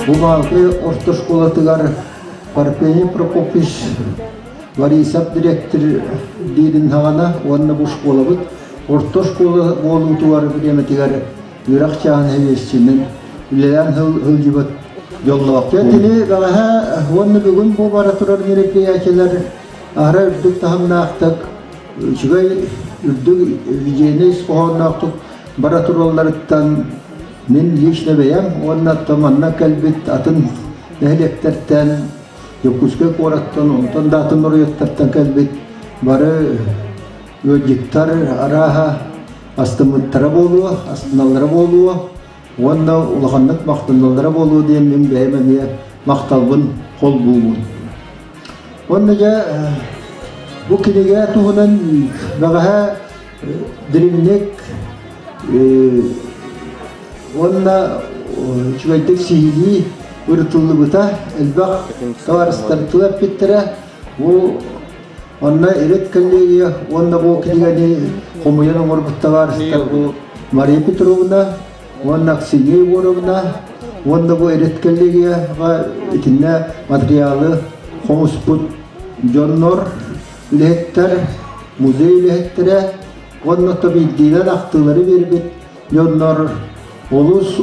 Бу Маалыкай орто школатыгар Парфений Прокопьевич Борисов директор диирин саҕана уонна бу школабыт орто школа буолуутугар бириэмэтигэр үөрэх чааһын сэбиэссинэн үлэлээн сылдьыбыт дьоллоох. Кини бэҕэһээ уонна бүгүн бу бара турар мероприятиелар аһара үрдүк таһымнаахтык, үчүгэй үрдүк гигиена ис хоһоонноохтук бара туралларыттан мин лично бэйэм уонна манна кэлбит атын нэһилиэктэртэн Дьокуускай куораттан, онтон да атын оройуоттартан кэлбит бары ыалдьыттар арааһа астыммыттара буолуо, астыналлара буолуо уонна улаханнык махтаналлара буолуо диэн мин бэйэм эмиэ махталбын холбуубун. Уонна дьэ бу кинигэ туһунан бэҕэһээ дириҥник уонна үчүгэйдик сиһилии ырытыллыбыта, элбэх табаарыстар тыл эппиттэрэ. Бу онно Ирет коллегия уонна бу кинигэни хомуйан оҥорбут табаарыстар бу Мария Петровна уонна Аксинья Егоровна уонна бу Ирет коллегияҕа итиннэ материалы хомуспут дьоннор, үлэһиттэр, музей үлэһиттэрэ уонна биирдиилэн ахтыылары биэрбит дьоннор олус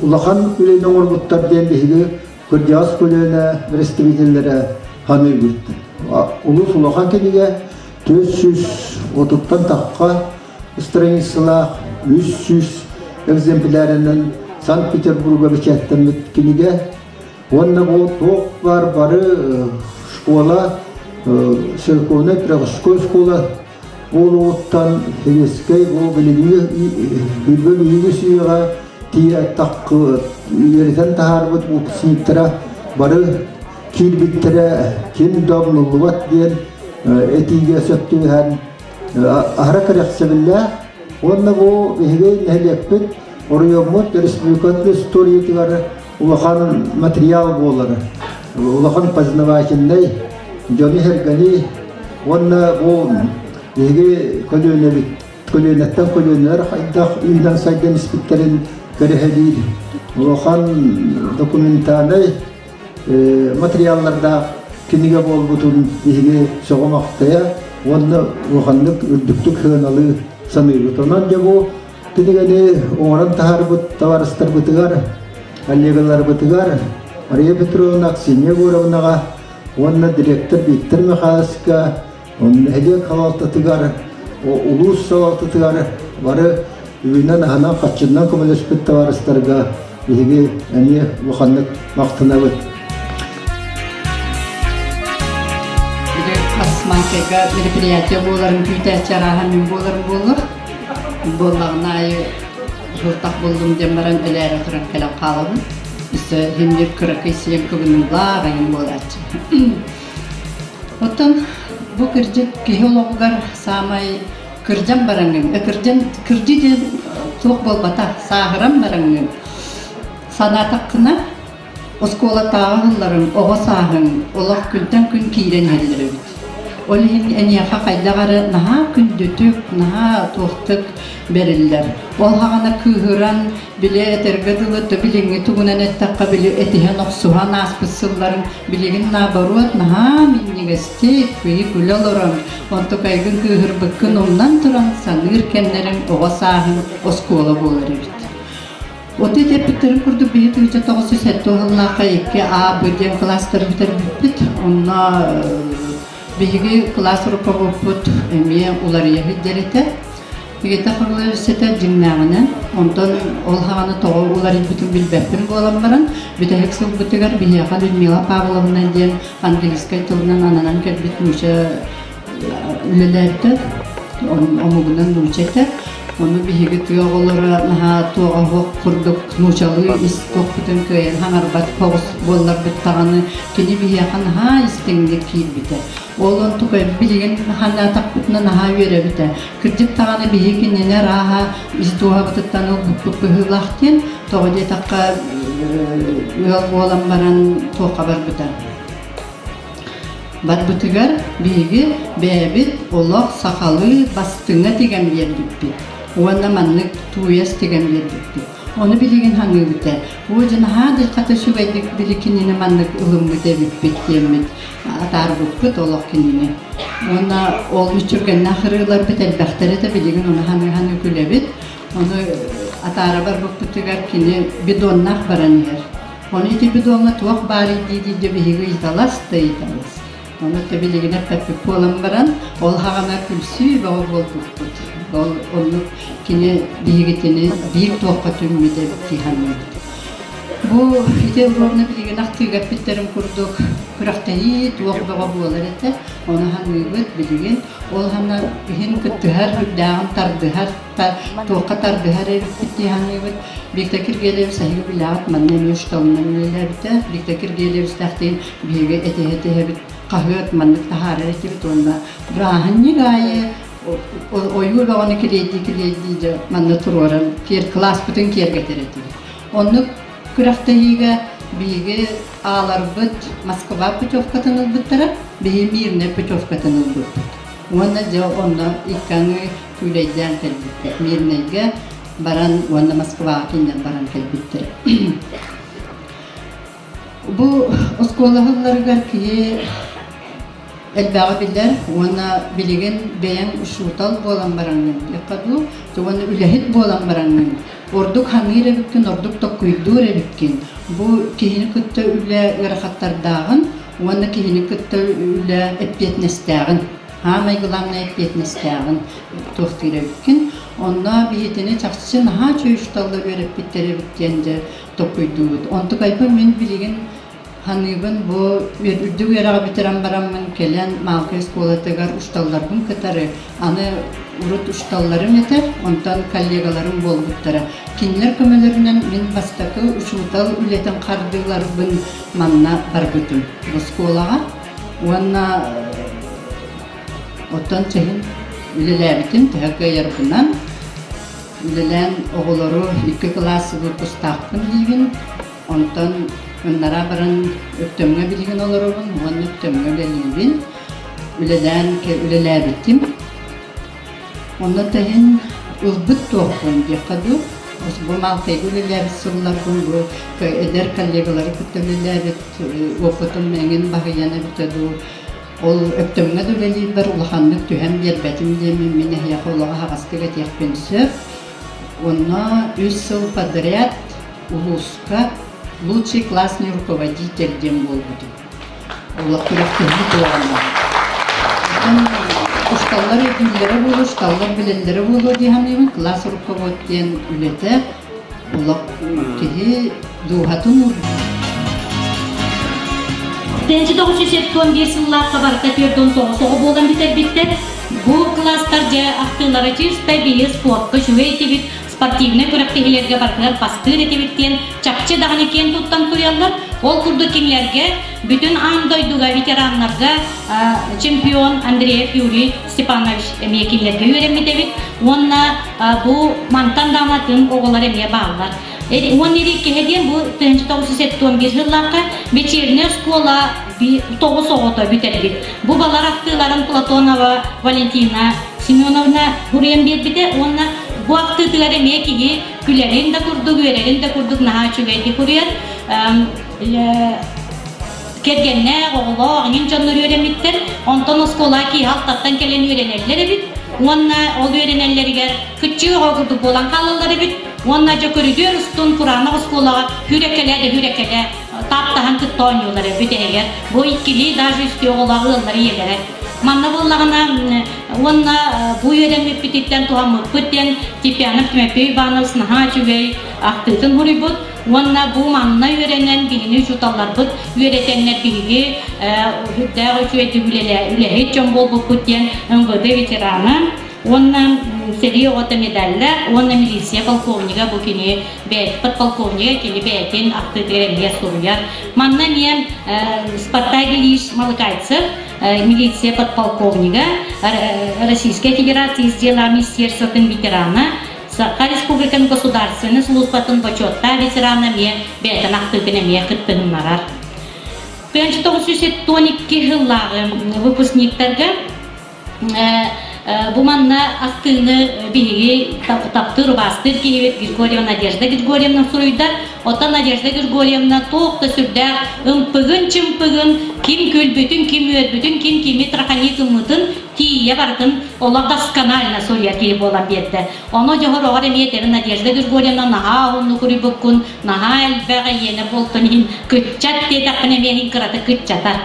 улахан үлэни оҥорбуттар диэн биһиги кырдьаҕас көлүөнэ представителлэрэ саныыбыт. Улус улахан кинигэ 430-тан тахха страницалаах 300 экземплярынан Санкт-Петербурга бэчээттэммит кинигэ уонна бу туох баар бары школа церковнай приходской школа буолуоҕуттан Хелескэй бу билиҥҥи билбэ биһиги сүйэҕэ тиийэ таккы үөрэтэн таһаарбыт выпускниктара бары киирбиттэрэ ким да умнуллубат диэн этиигэ сөп түбэһэн аһара кэрэхсэбиллээх уонна бу биһиги нэһилиэкпит оройуоммут республикатын историятыгар улахан материал буолар улахан познавательнай дьону-сэргэни уонна бу биһиги көлүөнэбит көлүөнэттэн көлүөнэлэр хайдах үүнэн сайдан испиттэрин кэрэһэлиир улахан документальнай материаллардаах кинигэ буолбутун биһиги сөҕө-махтайа уонна улаханнык үрдүктүк сыаналыы саныыбыт. Онон дьэ бу кинигэни оҥорон таһаарбыт табаарыстарбытыгар, коллегаларбытыгар Мария Петровна, Аксинья Егоровнаҕа уонна директор Виктор Михайловичка, нэһилиэк салалтатыгар, улуус салалтатыгар бары үбүнэн-аһынан, харчынан көмөлөспүт табаарыстарга биһиги эмиэ улаханнык махтанабыт. Хас маҥкайга мероприятие буоларын күүтээччи арааһа мин буоларым буолуо. Буоллаҕына аайы сылтах буллум диэн баран өлөөрө туран кэлэн хаалабын. Өссө иһимньир кыракый сиэн кыбыныылаах эҥин буолааччы. Оттон бу кырдьык киһи олоҕугар саамай кырдьан бараҥҥын, кырдьан кырдьыы диэн туох буолбатах, сааһыран бараҥҥын санаатаххына Оскуолатааҕы сылларыҥ, оҕо сааһыҥ олох күнтэн күн киирэн иһэллэр эбит. Ол иһин эйиэхэ хайдах эрэ наһаа күндүтүк, наһаа туохтук бэриллэр. Ол хаҕана кыыһыран, били этэргэ дылы, билиҥҥи тугунан эттэххэ, били этиһэн-охсуһан ааспыт сылларыҥ билигин наоборот наһаа минньигэстик, кыйы күлэ олорон, онтукайгын кыыһырбыккын умнан туран саныыр кэмнэриҥ оҕо сааһыҥ оскуола буолар эбит. Вот ити эппиттэрин курдук биһи 1907 сыллаахха 2 А, Б диэн кылаастары бүтэрбиппит. Онно биһиги кылаас руководпут эмиэ уларыйа сылдьар этэ. Никита Харлович этэ дьиҥнээҕинэн. Онтон ол хаҕаны тоҕо уларыйбытын билбэппин буолан баран, бүтэһик сылбытыгар биһиэхэ Людмила Павловна диэн английскай тылынан ананан кэлбит нууча үлэлээбитэ, омугунан нууча этэ. Ону биһиги тыа оҕолоро наһаа туоҕа суох курдук нуучалыы ис туохпутун кыайан хаҥарбат соҕус буолларбыт даҕаны кини биһиэхэ наһаа истиҥник киирбитэ. Ол онтука билигин ханаатахпытына наһаа үөрэбитэ. Кырдьык даҕаны биһиги кинини арааһа ис дууһабытыттан ылбыппыт быһыылаах диэн, тоҕо диэтэххэ ыал буолан баран туохха барбыта. Барбытыгар биһиги бэйэбит олох сахалыы бастыҥа тигэн биэрбиппит уонна маннык тууйас тигэн биэрбиппит. Ону билигин ханыыбыт ээ. Оо дьэ наһаа да хата үчүгэйдик били кинини маннык ылыммыт эбиппит диэммит атаарбыппыт олох кинини. Уонна ол мүччүргэннээх ырыаларбыт элбэхтэрэ да билигин ону ханыыхан үкүлэбит. Ону атаара барбыппытыгар кини бидоннаах баран иһэр. Ону ити бидоҥҥа туох баарый дии-дии дьэ биһиги ыйыталас да ыйыталас. Ону билигин эппэппит буолан баран, ол хаҕана күлсүү бөҕө буолбуппут. Ол оннук кини биһигитини биир туохха түммүт эбит дии саныыбыт. Бу ити ровно билигин ахтыыга эппиттэрин курдук күрэхтэһии туох бөҕө буолар этэ. Ону саныыбыт билигин. Ол хана иһин кыттыһар, үрдээҕин тардыһар, туохха тардыһар эбиппит дии саныыбыт. Виктор Киргиэлэбис эһиги билэҕит манна эмиэ учууталынан үлэлээбитэ. Виктор Киргиэлэбистээхтиин биһиги этиһэ-этиһэбит хаһыат маннык таһаарар этибит уонна бырааһынньык аайы ойуу бөҕөнү килиэйдии-килиэйдии дьэ манна туруоран киэр кылааспытын киэргэтэр этибит. Оннук күрэхтэһиигэ биһиги ааларбыт Москва путевкатын ылбыттара, биһиги Мирнэй путевкатын ылбыппыт. Уонна дьэ онно икки аҥыы күүлэйдээн кэлбиппит. Мирнэйгэ баран уонна Москваҕа кинилэр баран кэлбиттэрэ. Бу оскуола ыһылларыгар киһи элбэҕи билэр уонна билигин бэйэҥ учуутал буолан бараҥҥын диэххэ дуу, уонна үлэһит буолан бараҥҥын ордук ханыыр эбиккин, ордук токкуйдуур эбиккин. Бу киһини кытта үлэ ыарахаттардааҕын уонна киһини кытта үлэ эппиэтинэстээҕин, саамай главное эппиэтинэстээҕин туохтуур эбиккин. Онно биһитини чахчы наһаа үчүгэй учууталлар үөрэппиттэр эбит диэн дьэ толкуйдуубут. Онтукайбын мин билигин саныыбын бу үрдүк үөрэҕи бүтэрэн бараммын кэлэн Маалкай оскуолатыгар учууталларбын кытары аны урут учууталларым этэ, онтон коллегаларым буолбуттара. Кинилэр көмөлөрүнэн мин бастакы учуутал үлэтин хардыыларбын манна барбытым оскуолаҕа уонна оттон чэһин үлэлээбитим төһө кыайарбынан Үлэлээн оҕолору икки кылаас выпустаахпын диибин. Онтон ыннараа баран Өктөмҥө билигин олоробун уонна Өктөмҥө үлэлиибин. Үлэлээн үлэлээбитим. Онно тэһин ылбыт туохпун диэххэ дуу. Бу Малтайга үлэлээбит сылларбын бу эдэр коллегалары кытта үлэлээбит опытым эҥин баһыйан эбитэ дуу. Ол Өктөмҥө да үлэлиирбэр улаханнык түһэн биэрбэтим диэммин мин эһиэхэ олоҕу аһаҕастык этиэхпин сөп. Онно үс сыл подряд улууска лучший классный руководитель диэн буолбутум. Олох күрэхтэһии туоҕунан. Учууталлар өйдүүллэрэ буолуо, учууталлар билэллэрэ буолуо дии саныыбын. Класс руковод диэн үлэтэ олох киһи дууһатын 1971 сыллаахха барыта 49 оҕо буолан бүтэрбиттэр. Бу кылаастар дьэ ахтыылара чистай биһи спортка үчүгэй этибит, спортивнай күрэхтэһиилэргэ барытыгар бастыыр этибит диэн чахчы даҕаны киэн туттан суруйаллар. Ол курдук кинилэргэ бүтүн аан дойдуга ветераннарга чемпион Андреев Юрий Степанович эмиэ кинилэргэ үөрэммит эбит уонна бу мантан даҕаны атын оҕолор эмиэ бааллар. Уон иккиһэ диэн бу 1971 сыллаахха вечерняя школа тоҕус оҕото бүтэрбит. Бу балар ахтыыларын Платонова Валентина Семеновна буруйан биэрбитэ уонна бу ахтыытыгар эмиэ киһи күлэрин да курдук, үөрэрин да курдук наһаа үчүгэйдик уруйар. Кэргэннээх, оҕолоох, эҥин дьоннор үөрэммиттэр. Онтон оскуола киэһэ алтаттан кэлэн үөрэнэллэр эбит. Уонна ол үөрэнэллэригэр кыччыы оҕо курдук буолан хаалаллар эбит. Уонна дьэ көрүдүөр устун кураанах оскуолаҕа хүрэ-кэлэ да хүрэ-кэлэ таптаһан кытта оонньуулар эбит эһигэр. Бу иккилии даже үстүү оҕолоох ыаллар ийэлэрэ. Манна буоллаҕына уонна бу үөрэммиппититтэн туһаммыппыт диэн Типянов Тимофей Иванович наһаа үчүгэй ахтыытын суруйбут. Уонна бу манна үөрэнэн биһини учууталларбыт үөрэтэннэр биһиги үрдээх үчүгэйдик үлэһит дьон буолбуппут диэн МВД ветерана уонна сэрии оҕото медаллаах уонна милиция полковнига бу кини бэйэтин подполковнига кини бэйэтин ахтыытыгар эмиэ суруйар. Манна эмиэ Спартак Ильич Малыкайцев милиция подполковнига Российской Федерации с делами министерствотын ветерана Саха Республикатын государственнай службатын бочуоттаах ветерана эмиэ бэйэтин ахтыытын эмиэ кыттыһыннарар. 1972 сыллааҕы выпускниктарга Бу манна ахтыыны биһиги таптыыр, убаастыыр киһибит Григорьева Надежда Григорьевна суруйда. Оттон Надежда Григорьевна туох да сүрдээх ымпыгын-чымпыгын, ким күлбүтүн, ким үөрбүтүн, ким кими траханит ыммытын тиийэ барытын олох досконально суруйар киһи буолан биэрдэ. Ону дьоһор оҕор эмиэ этэбин Надежда Григорьевна наһаа уһуннук уруйбуккун, наһаа элбэх эйиэнэ буолтун иһин кыччат диэтэхпинэ эмиэ иһин кыратык кыччатар.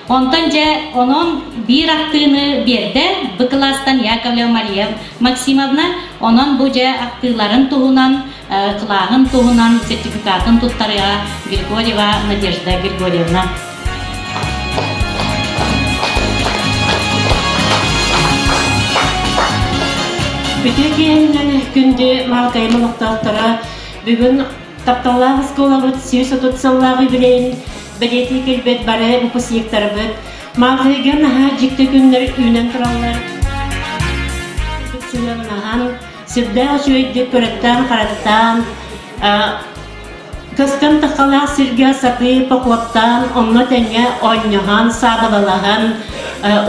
Онтон дьэ онон биир ахтыыны биэрдэ Б кылаастан Яковлева Мария Максимовна. Онон бу дьэ ахтыыларын туһунан, кылааһын туһунан сертификатын туттарыа Григорьева Надежда Григорьевна. Үтүө киэһэннэн күндү Маалкайым олохтоохторо бүгүн тапталлаах оскуолабыт 130 сыллаах юбилейын бэлиэтии кэлбит бары выпускниктарбыт Маалкайга наһаа дьикти күннэр үүнэн тураллар. Сыһыаннаһан, сүрдээх үчүгэйдик көрөттөөн-хараттаан, көстөн таххалаах сиргэ сатыы похуоттаан, онно тэҥҥэ оонньоһон, саабылалаһан,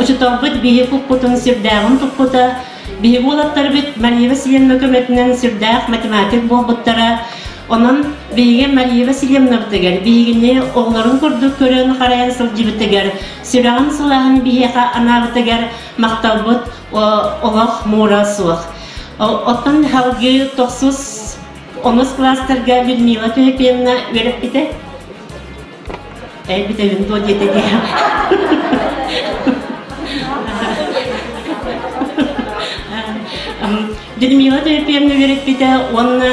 учууталбыт биһи куппутун сүрдээҕин туппута, Биһиги уолаттарбыт Мария Васильевна көмөтүнэн сүрдээх математик буолбуттара. Онон биһиги Мария Васильевнабытыгар биһигини оҕолорун курдук көрөн-харайан сылдьыбытыгар, сүрэҕин сылааһын биһиэхэ анаабытыгар махталбыт олох муура суох. Оттон салгыы тохсус онус класстарга Людмила Филиппьевна үөрэппитэ. Эйбитэбин дуо диэтэ дии. Людмила Терпиевна үөрэппитэ уонна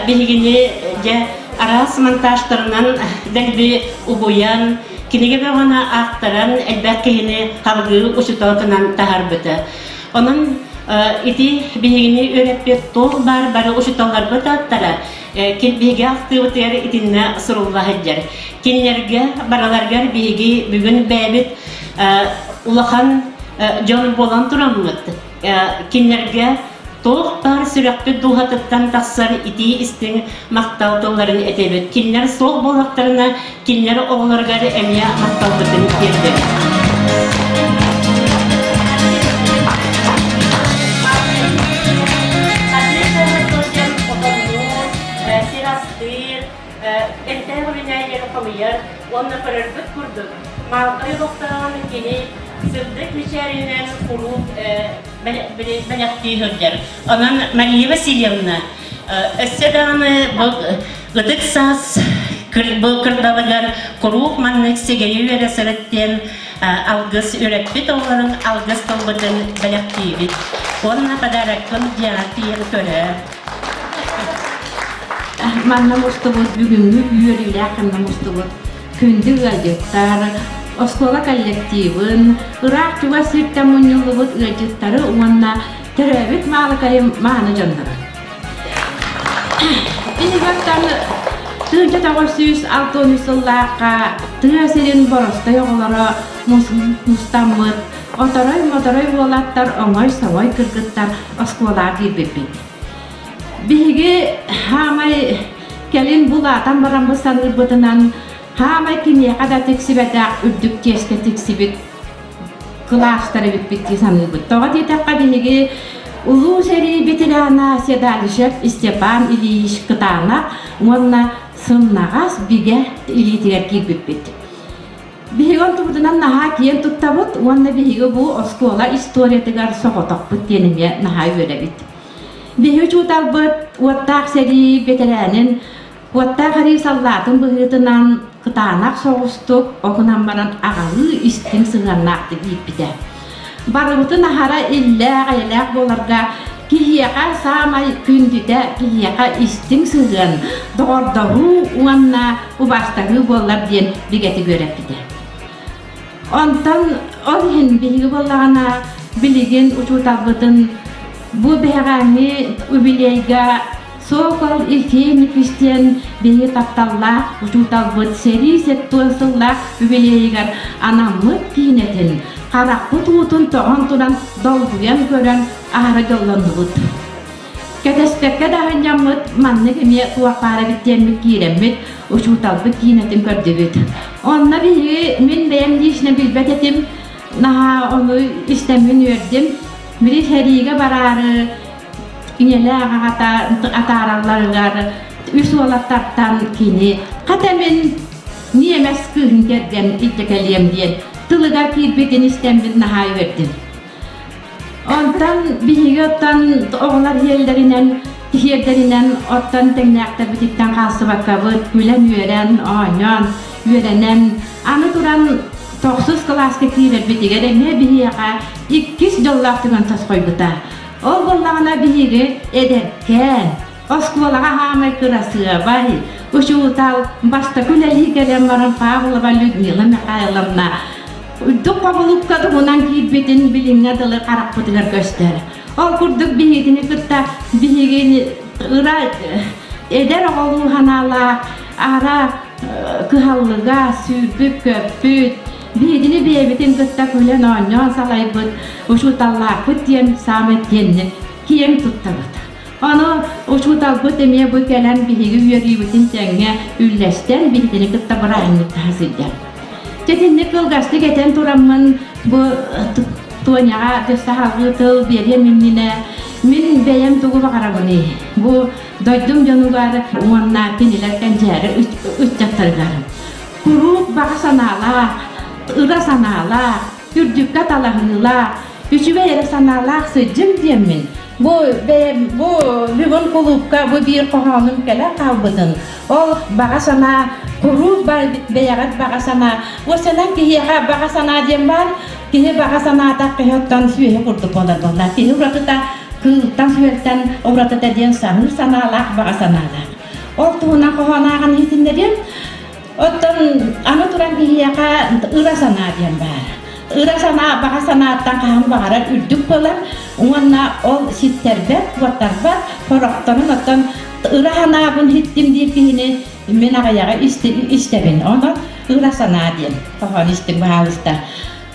биһигини дьэ араас монтажтарынан дэлби угуйан, кинигэ бөҕөнө аахтаран элбэх киһини салгыы учууталынан таһаарбыта. Онон ити биһигини үөрэппит туох баар бары учууталларбыт ааттара Биһиги ахтыыбытыгар итиннэ сурулла сылдьар. Кинилэргэ барыларыгар биһиги бүгүн бэйэбит улахан дьон буолан тураммыт, кинилэргэ туох баар сүрэхпит дууһатыттан тахсар итии истиҥ махтал тылларын этэбит. Кинилэр суох буоллахтарына, кинилэр оҕолоругар эмиэ махталбытын тиэрдэбит. Сир астыыр, эмтээх үүнээйилэри хомуйар уонна көрөрбүт курдук, Маалкай олохтооҕун кини сырдык мичээринэн куруук бэлэхтии сылдьар. Онон Мария Васильевна өссө даҕаны бу ытык саас бу кырдалыгар куруук маннык сигэйи үөрэ сырыт диэн алгыс үрэппит оҕолорун алгыс тылбытын бэлэхтиибит. Уонна подароккын дьиэҕэр тиийэн көрөөр. Манна мустубут бүгүҥҥү үөрүүлээх кэмҥэ мустубут күндү ыалдьыттар, оскуола коллективын, ыраах-чугас сиртэн мунньуллубут ыалдьыттары уонна төрөөбүт Маалыкайым мааны дьонноро. Иниготтан 1963 сыллаахха тыа сирин боростой оҕолоро мустаммыт, оторой-моторой уолаттар оҥой-соҥой кыргыттар оскуолаҕа киирбиппит. Биһиги хаамай кэлин булаатан бараммыт саныырбытынан хаамай киниэхэ да тиксибэтэх үрдүк чиэскэ тиксибит кылаастар эбиппит дии саныыбыт. Тоҕо диэтэххэ биһиги Улуу сэрии ветерана Седалищев Степан Ильич кытаанах уонна сымнаҕас бигэ илиитигэр киирбиппит. Биһиги онтубутунан наһаа киэн туттабыт уонна биһиги бу оскуола историятыгар соҕотохпут диэн эмиэ наһаа үөрэбит. Биһиги учууталбыт уоттаах сэрии бэтэрээнин уоттаах эрии саллаатын быһыытынан кытаанах соҕустук окунан баран аҕалыы истиҥ сыһыаннаахтык ииппитэ. Барыбытын аһара иллээх-эйэлээх буоларга киһиэхэ саамай күндүтэ киһиэхэ истиҥ сыһыан, доҕордоһуу уонна убаастаһыы буоллар диэн бигэтик үөрэппитэ. Онтон ол иһин биһиги буоллаҕына билигин учууталбытын бу биһэҕээҥҥи юбилейга Сокол Евгений диэн биһиги тапталлаах учууталбыт сэрии сэттиэн сыллаах юбилейыгар анаммыт киинэтин харахпыт уутун тоҕон туран долгуйан көрөн аһара дьоллоннубут. Кэтэспэккэ да аһынньаммыт маннык эмиэ туох баар эбит диэммит киирэммит учууталбыт киинэтин көрдүбүт. Онно биһиги мин бэйэм лично билбэт этим, наһаа ону истэммин үөрдүм. Били сэриигэ бараары ийэлээх аҕата атааралларыгар үс уолаттартан кини хата мин ньиэмэс кыыһын кэргэн илдьэ кэлиэм диэн тылыгар киирбитин истэммин наһаа үөрдүм. Онтон биһиги оттон оҕолор иһэллэринэн, тиһиэрдэринэн оттон тэҥнээхтэрбититтэн хаалсыбаккабыт күлэн-үөрэн, оонньоон, үөрэнэн, аны туран тохсус кылааска киирэрбитигэр эмиэ биһиэхэ иккис дьоллоох түгэн тосхойбута. Ол буоллаҕына биһиги эдэркээн, оскуолаҕа хаамай кырасыабай, учуутал бастакы үлэлии кэлэн баран Павлова Людмила Михайловна үрдүк хобулукка туһунан киирбитин билиҥҥэ дылы харахпытыгар көстөр. Ол курдук биһигини кытта биһигини ыра эдэр оҕолуу санаалаах ара кыһаллыга сүүрбүт-көппүт, биһигини бэйэбитин кытта күлэн-оонньоон салайбыт учууталлаахпыт диэн саамай киэҥник киэҥ туттабыт. Ону учууталбыт эмиэ бу кэлэн биһиги үөрүүбүтүн тэҥҥэ үллэстэн биһигини кытта бырааһынньыктаһа сылдьар. Дьэ итинник кылгастык этэн тураммын бу Тоняҕа саһалгыы тыл биэриэм иннинэ мин бэйэм тугу баҕарабыный? Бу дойдум дьонугар уонна кинилэр кэнчээри ыччаттарыгар куруук баҕа санаалаах, ыра санаалаах, үрдүккэ талаһыылаах, үчүгэй эрэ санаалаах сылдьым диэммин бу бэйэм бу бүгүн кулуупка бу биир хоһоонум кэлэн хаалбытын ол баҕа санаа куруук бэйэҕит баҕа санаа уосанан киһиэхэ баҕа санаа диэн баар киһи баҕа санаата киһи оттон сүөһү курдук буолар буолла киһи уратыта кыылтан сүөлтэн уратыта диэн саныыр санаалаах баҕа санаалаах ол туһунан хоһоон ааҕан иһитиннэриэм Оттон аны туран киһиэхэ ыра санаа диэн баар. Ыра санаа баҕа санааттан хаһан баҕарар үрдүк буолар уонна ол ситтэрбэт, куоттарбат, хорохторун оттон ыра санаабын иһиттим диир киһини мин аҕыйаҕы истэбин. Онон ыра санаа диэн хоһоон истиҥ баһаалыста.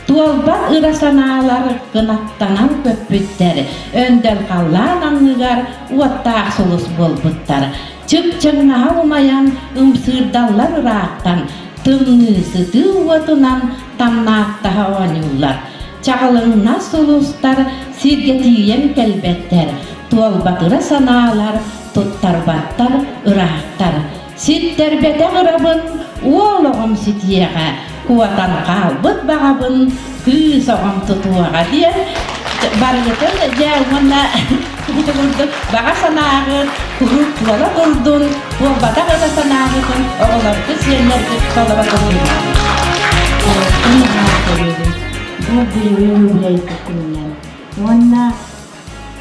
Туолбат ыра санаалар кынаттанан көппүттэр, өндөл халлаан анныгар уоттаах сулус буолбуттар. Чыпчыҥнаһа умайан ымсыырдаллар ыраахтан, тымныы сытыы уотунан тамнааттаһа оонньууллар. Чаҕылыҥнас сулустар сиргэ тиийэн кэлбэттэр, туолбат ыра санаалар туттарбаттар ыраахтар. Ситтэрбэтэх ырабын уол оҕом ситиэҕэ, куотан хаалбыт баҕабын кыыс оҕом тутуоҕа диэн барыгытын дьэ уонна ити курдук баҕа санааҕыт куруук туола турдун, туолбатах ыра санааҕытын оҕолоргут, сиэннэргит толоро турдун. Бу биһиги юбилейбыт күнүнэн уонна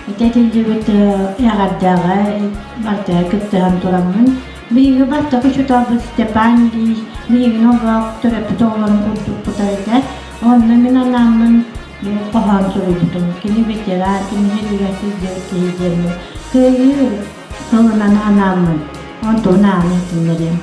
Ити этиллибит эҕэрдэҕэ барытыгар кыттыһан тураммын, биһиги бастакы учууталбыт Степан Ильич биһигини олох төрөппүт оҕолорун курдук тутар этэ. Онно мин анааммын хоһоон суруйбутум. Кини ветеран, кинини үөрэх сылдьыбыт киһи диэммин, кыайыы тылынан анааммын, онтун ааны иһитиннэриэм.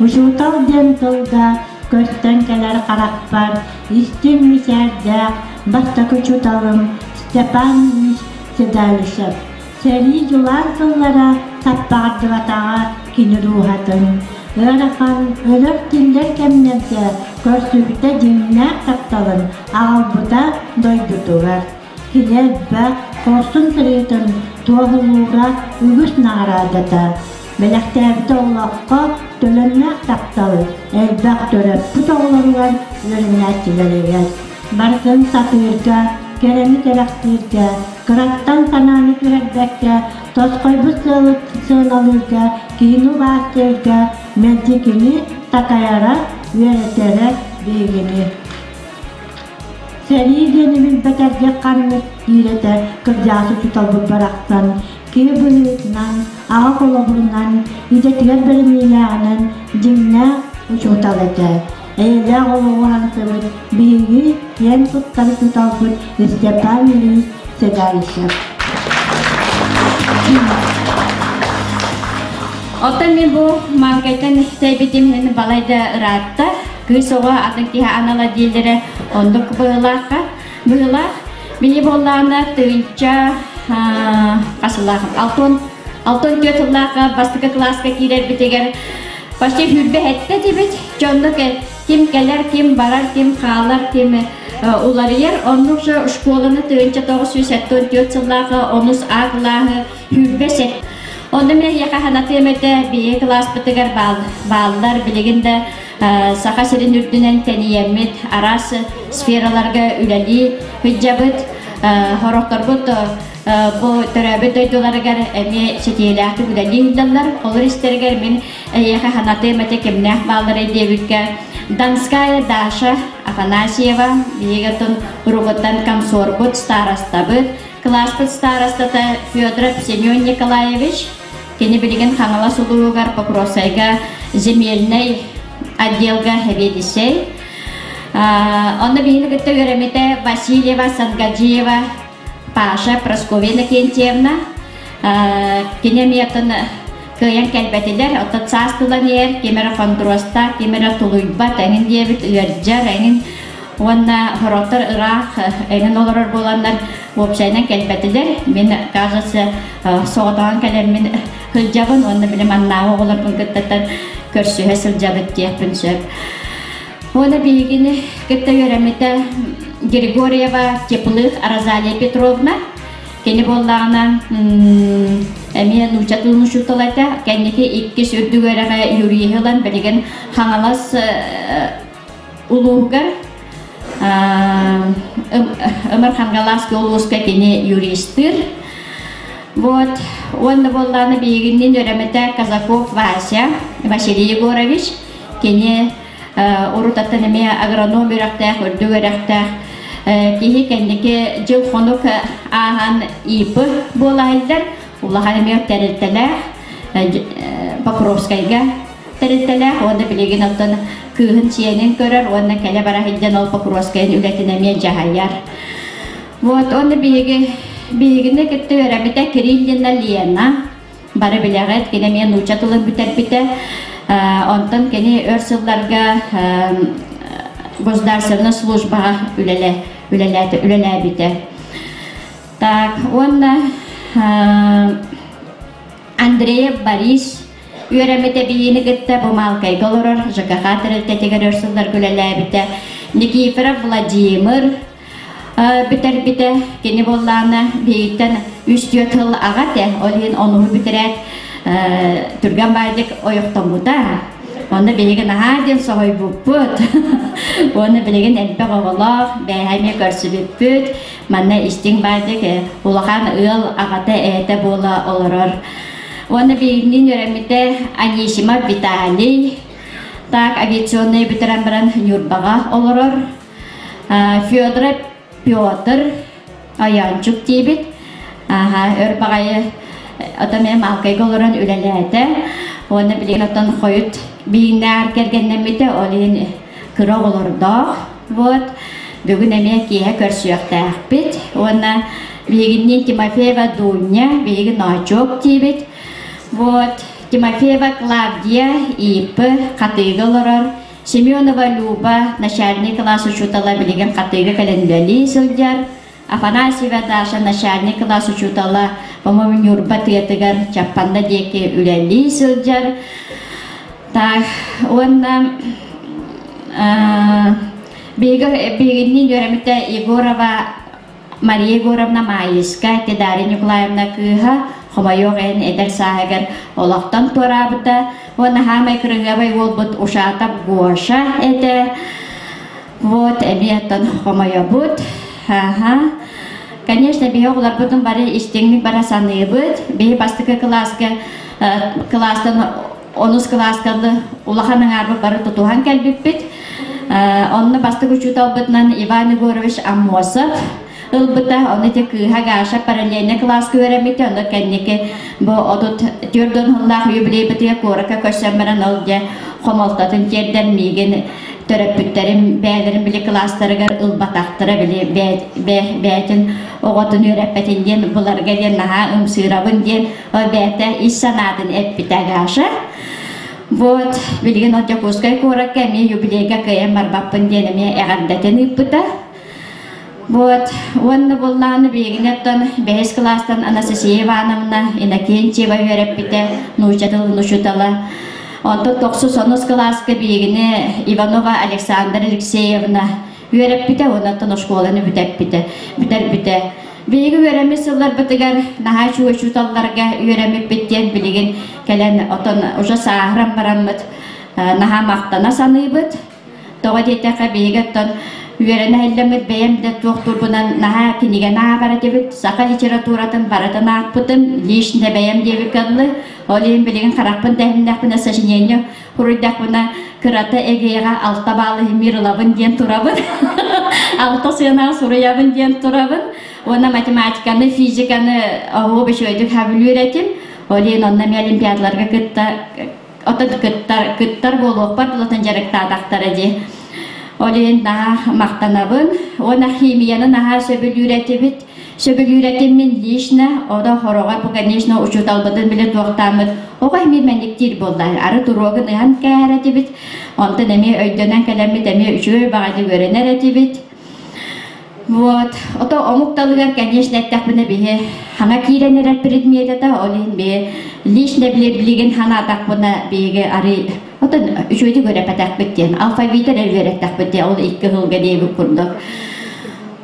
Учуутал диэн тылга көстөн кэлэр харахпар истиҥ мичээрдээх бастакы учууталым Степан Ильич Седалищев сэрии дьулаан сыллара саппаҕырдыбатаҕа кини дууһатын ыарахан өлөр-тиллэр кэмнэргэ көрсүбүтэ дьиҥнээх тапталын аҕалбыта дойдутугар. Кини элбэх хорсун сырыытын туоһулуура үгүс наҕараадата, бэлэхтээбитэ олоххо төлөннөөх таптал элбэх төрөппүт оҕолоругар, үөрэнээччилэригэр. Барытын сатыырга, кэрэни кэрэхсииргэ, кыраттан санааны түһэрбэккэ, тосхойбут сыалы сыаналыырга, киһини убаастыырга мэлдьи кини такайара, үөрэтэрэ биһигини. Сэрии диэни билбэтэргэ ханнык диир этэ кырдьаҕас учууталбыт барахсан киһи быһыытынан, аҕа холобурунан, идэтигэр бэриниилээҕинэн дьиҥнээх учуутал этэ. Эйэлээх олоҕу уһансыбыт биһиги киэн туттар учууталбыт Степан Ильич Седалищев. Оттон мин бу Маҥкайтан тэйбитим иһин балайда ыраатта. Кыыс оҕо атын киһи анала дииллэрэ оннук быһыылаахха. Быһыылаах. Мини буоллаҕына тыынча хас сыллаах алтон 64 сыллаахха бастакы кылааска киирэрбитигэр почти сүүрбэ сэттэ этибит. Дьонно ким кэлэр, ким барар, ким хаалар, ким уларыйар. Оннук же школаны 1974 сыллааҕы онус А кылааһы сүүрбэ сэт. Онно мен эһиэхэ санатыам этэ, биһиги кылааспытыгар бааллар билигин да Саха сирин үрдүнэн тэнийэммит араас сфераларга үлэлии сылдьабыт. Хорохторбут бу төрөөбүт дойдуларыгар эмиэ ситиһиилээхтик үлэлии сылдьаллар. Олор истэригэр мин эһиэхэ санатыам этэ кимнээх баалларый диэбиккэ Донская Даша Афанасьева, биһиги оттон уругуттан комсорбут, старостабыт, Кылааспыт старостата Федоров Семен Николаевич, кини билигин Хаҥалас улууһугар Покровскайга земельнай отделга сэбиэдиссэй. Онно биһини кытта үөрэммитэ Васильева Сангаджиева Паша Прасковья Иннокентьевна. Кини эмиэ оттон кыайан кэлбэтилэр, оттон саас тылан иһэр, ким эрэ хондуруостаах, ким эрэ тулуйбат, эҥин диэбит, ыалдьар, эҥин Уонна сорохтор ыраах эҥин олорор буоланнар уопсайынан кэлбэтилэр. Мин, кажется, соҕотоҕун кэлэммин сылдьабын уонна били маннааҕы оҕолорбун кыттаттан көрсүһэ сылдьабыт диэхпин сөп. Уонна биһигини кытта үөрэммитэ Григорьева Теплых Розалия Петровна. Кини буоллаҕына эмиэ нуучча тылын учуутала этэ. Кэнники иккис үрдүк үөрэҕи юриһы ылан билигин Хаҥалас улууһугар Ымыр Хангалааскы улууска кини юристтыыр. Вот, уонна буоллааны биһигиннин үөрэммитэ Казаков Вася, Василий Егорович. Кини урутаттан эмиэ агроном үөрэхтээх, үрдүк үөрэхтээх киһи кэнники дьыл-хонук ааһан ИП буола сылдьар. Улахан эмиэ тэрилтэлээх Покровскайга тэрилтэлээх уонна билигин оттон кыыһын сиэнин көрөр уонна кэлэ бара сылдьан ол Покровскайын үлэтин эмиэ дьаһайар. Вот уонна биһиги биһигини кытта үөрэммитэ Кириллина Лена бары билэҕит кини эмиэ нуучча тылын бүтэрбитэ. Онтон кини өр сылларга государственная службаҕа үлэлэ үлэлээбитэ. Так уонна Андреев Борис үөрэммитэ биһиини кытта бу Маалкайга олорор ЖКХ тэрилтэтигэр өр сылларга үлэлээбитэ. Никифоров Владимир бүтэрбитэ. Кини буоллаҕына биһигиттэн үс-түөрт сыл аҕа этэ. Ол иһин онуһу бүтэрээт түргэн баайдык ойохтоммута. Онно биһиги наһаа диэн соһуйбуппут. Уонна билигин элбэх оҕолоох, бэйэһэ эмиэ көрсүбүппүт. Манна истиҥ баайдык улахан ыал аҕата эһэтэ буола олорор. Уонна биһигинниин үөрэммитэ Анисимов Виталий, так авиационнай бүтэрэн баран Ньурбаҕа олорор. Федоров Петр Айаанчук диибит. Аха, өр баҕайы ото мен Маалкайга олорон үлэлээтэ. Уонна билигин оттон хойут биһигиннээр кэргэннэммитэ, ол иһин кыра оҕолордоох. Вот, бүгүн эмиэ киэһэ көрсүөхтээхпит. Уонна биһигинниин Тимофеева Дуня, биһиги Ноочуок диибит. Вот, Тимофеева Клавдия ИП Хатыыга олорор. Семенова Люба, начальник класс учуутала билигин Хатыыга кэлэн үлэлии сылдьар. Афанасьева Даша, начальник класс учуутала, по-моему, Ньурба тыатыгар Чаппанда диэки үлэлии сылдьар. Так, уонна биһигинниин үөрэммитэ Егорова Мария Егоровна Маайыска, Дарья Николаевна кыыһа, хомойуох иһин эдэр сааһыгар олохтон туораабыта. Уонна хаамай кырыһыабай уолбут Ушатов Гоша этэ. Вот, эмиэ оттон хомойобут. Аха. Конечно, биһи оҕолорбутун бары истиҥник бара саныыбыт. Биһи бастакы кылааска кылаастан онус кылааска улахан аҥаарбыт бары тутуһан кэлбиппит. Онно бастакы учууталбытынан Иван Егорович Аммосов ылбыта. Ону ити кыыһа Гаша параллельнай кылааска үөрэммитэ. Ону кэнники бу 34 сыллаах юбилейбытыгар куоракка көрсөн баран ол дьэ хомолтотун тиэрдэн миигин төрөппүттэрим бэйэлэрин били кылаастарыгар ылбатахтара били бэйэтин оҕотун үөрэппэтин диэн буларга диэн наһаа ымсыырабын диэн ол бэйэтэ ис санаатын эппитэ Гаша. Вот, билигин ол Дьокуускай куоракка эмиэ юбилейга кыайан барбаппын диэн эмиэ эҕэрдэтин ыыппыта. Вот, уонна буоллаҕына биһигини оттон бэһис кылаастан Анастасия Ивановна Иннокентьева үөрэппитэ, нуучча тылын учуутала. Онтон тохсус онус кылааска биһигини Иванова Александра Алексеевна үөрэппитэ, оннуттан оскуоланы бүтэппитэ, бүтэрбитэ. Биһиги үөрэммит сылларбытыгар наһаа үчүгэй учууталларга үөрэммиппит диэн билигин кэлэн отон уже сааһыран бараммыт наһаа махтана саныыбыт. Тоҕо диэтэххэ биһиги оттон үөрэнэ иһиллэммит бэйэм да туохтуурбунан наһаа кинигэни ааҕар этибит. Саха литературатын барытын аахпытым, лично бэйэм диэбиккэ дылы. Ол иһин билигин харахпын тэһиннэхпинэ сочинение Хуруйдахпына кырата эгиэҕэ алта баалы мир ылабын диэн турабын. Алта сыанаҕа суруйабын диэн турабын. Уонна математиканы, физиканы оһуо үчүгэйдик сөбүлүүр этим. Ол иһин онно эмиэ олимпиадаларга кытта отон кыттар кыттар буолуохпар дылытын дьарыктаатахтара дии. Ол иһин наһаа махтанабын. Уонна химияны наһаа сөбүлүүр этибит. Сөбүлүүр этим мин лично, ода хороҕор бу, конечно, учууталбытын билэ туохтааммыт оҕо эмиэ мэниктиир буолла. Ары туруогун ыһан кээһэр этибит. Онтон эмиэ өйдөнөн кэлэммит эмиэ үчүгэй баҕайы үөрэнэр этибит. Вот. Ото омук талыгар, конечно, эттэхпинэ биһи хаҥа киирэн эрэр предмет этэ, ол иһин биһи лично билигин ханаатахпына биһиги арый отон үчүгэйдик үөрэппэтэхпит диэн, алфавит эрэ үөрэттэхпит диэн, ол икки сылга диэбит курдук.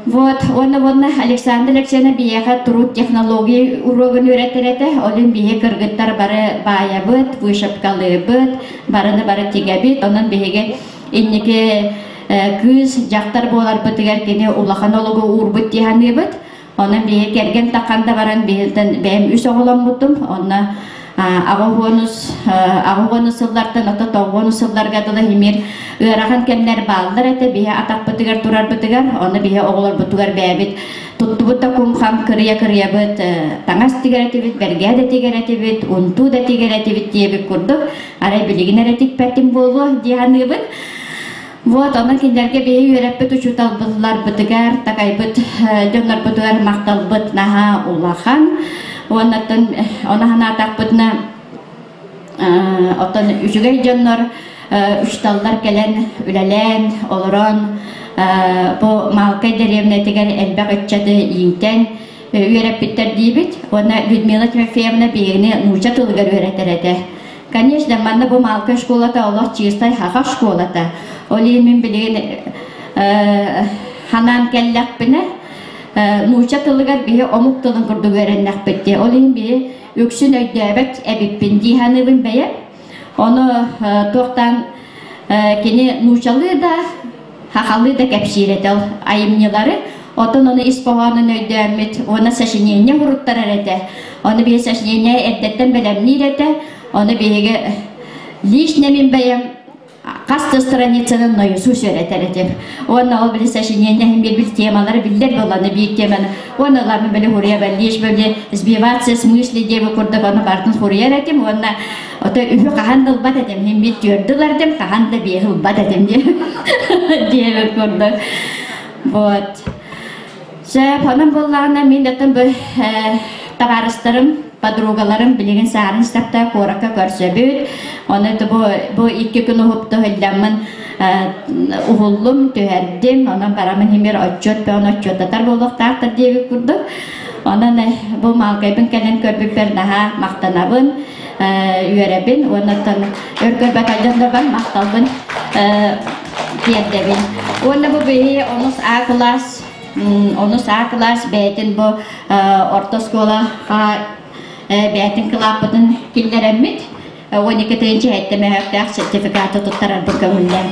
Вот, уонна уонна Александр Алексеевна биһиэхэ труд технологии уруогун үөрэтэр этэ. Ол иһин биһи кыргыттар бары баайабыт, вышивкалыыбыт, барыны бары тигэбит. Онон биһиги инники кыыс, дьахтар буоларбытыгар кини улахан олугу уурбут дии саныыбыт. Онон биһи кэргэн таххан да баран биһилтэн бэйэм үс оҕоломмутум. Онно аҕа уонус сыллартан ото 90 сылларга дылы химир ыарахан кэмнэр бааллар этэ биһи атахпытыгар турарбытыгар, ону биһи оҕолорбутугар бэйэбит туттубут да кум-хам кырыйа-кырыйабыт таҥас тигэр этибит, бэргээ да тигэр этибит, унтуу да тигэр этибит диэбит курдук, арай билигин эрэ тикпэтим буолуо дии саныыбын. Вот, онон кинилэргэ биһи үөрэппит учууталбытларбытыгар, такайбыт дьоннорбутугар махталбыт наһаа улахан. Уоннаттан ону санаатахпытына, оттон үчүгэй дьоннор, учууталлар кэлэн үлэлээн, олорон, бу Маалкай дэриэбинэтигэр элбэх ыччаты иитэн үөрэппиттэр диибит. Уонна Людмила Тимофеевна биһигини нуучча тылыгар үөрэтэр этэ. Конечно, манна бу Малка школата олох чистай хаха школата. Ол иһин мин билигин ханаан кэллэхпинэ, нуучча тылыгар биһи омук тылын курдук үөрэннэхпит дии. Ол иһин биһи үксүн өйдөөбөт эбиппин дии саныыбын бэйэм. Ону туохтан кини нуучалыы да, хахалыы да кэпсиир этэ ол айымньылары. Отон ону ис хоһоонун өйдөөммүт уонна сочинение уруттарар этэ. Ону биһи сочинение эрдэттэн бэлэмниир этэ. Ону биһиги лично мин бэйэм хас да страницаны наизусть үөрэтэр этим. Уонна ол били сочинение иһин биир темалары биллэр буолланы биир теманы уонна ылармын били хуруйа лишь били сбиваться с мысли диэби курдук ону бартын хуруйар этим уонна ото үһү хаһан да ылбат этим мин биир түөрдү ылар этим хаһан да биэһи ылбат этим диэби курдук. Вот. Сөп, онон буоллаҕына мин оттон бу табаарыстарым, подругаларым билигин саарын истэхтэ куоракка көрсөбүт. Оны бу 2 күн уһупту иһиллэммин уһуллум, түһэрдим. Онон барамын химир отчет бөҕөн отчеттатар буолуохтаахтар диэбит курдук. Онон бу Маалкайбын кэлэн көрбүппэр наһаа махтанабын, үөрэбин. Оннуттан өр көрбөт дьоннорбор махталбын тиэрдэбин. Уонна бу биһи онус А кылаас, онус А кылаас бэйэтин бу орто оскуола бэйэтин кылааппытын киллэрэммит 12 тыһыынча мөһөктөөх сертификаты туттарарбыт көҥүллээн.